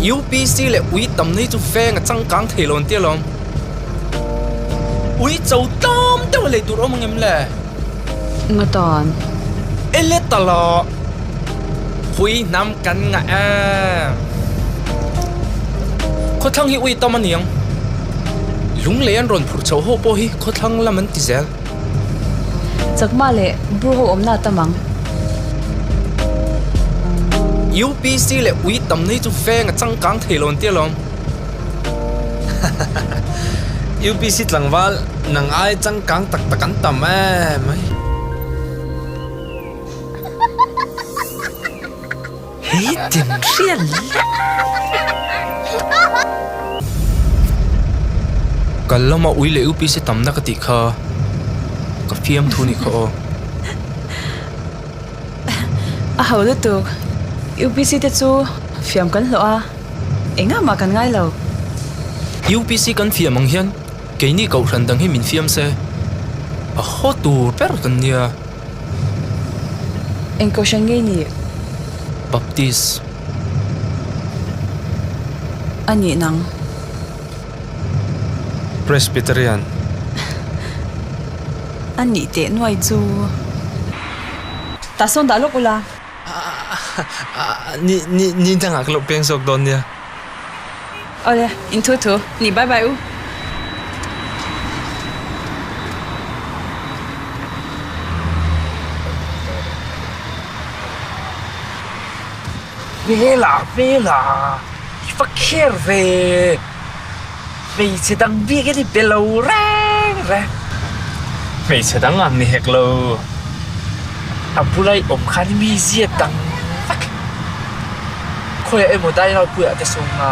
UPC leh ui tam nei chu veng a changkang thei lo an ti alawm. Ui cho tlawm deuh a lei tur awm ang em le? Nga tan. E le ta lo. Hui hnam kan ngah em. Khawthlang hi ui tam a niang. Lunglei an rawn phurh chhoh ho pawh hi khawthlang lam an ti zel. Chakma leh Bru ho awmna a tam ang. UPC leh ui tam nei chu veng a changkang thei lo an ti alawm. UPC tlangval nang ai changkang tak tak an tam em mai. Hei tin hriat leh. Kal lama ui leh UPC tamna ka tih kha ka fiamthu ni kha aw. A ho lutuk. UPC te chu fiam kan hlawh a, engah mah kan ngai lo. UPC kan fiam ang hian keini kohhran dang hi min fiam se, a haw tur ber kan nia. Eng kohhran ngei ni? Baptist. A nih nang. Presbyterian. A nih teh nuai chu. Tah sawn dah lawk ula. Ni ni ni dangah ka lo peng zawk dawn nia. Awle, in thu thu. Ni bye bye u. Vela vela i va kher ve hmeichhe dang bik in i be lo reng reng. Hmeichhe dang ang ni hek lo. A bula i awm khan mi zia dang vek. Khawiah emaw dai lo puiah te sawm nga.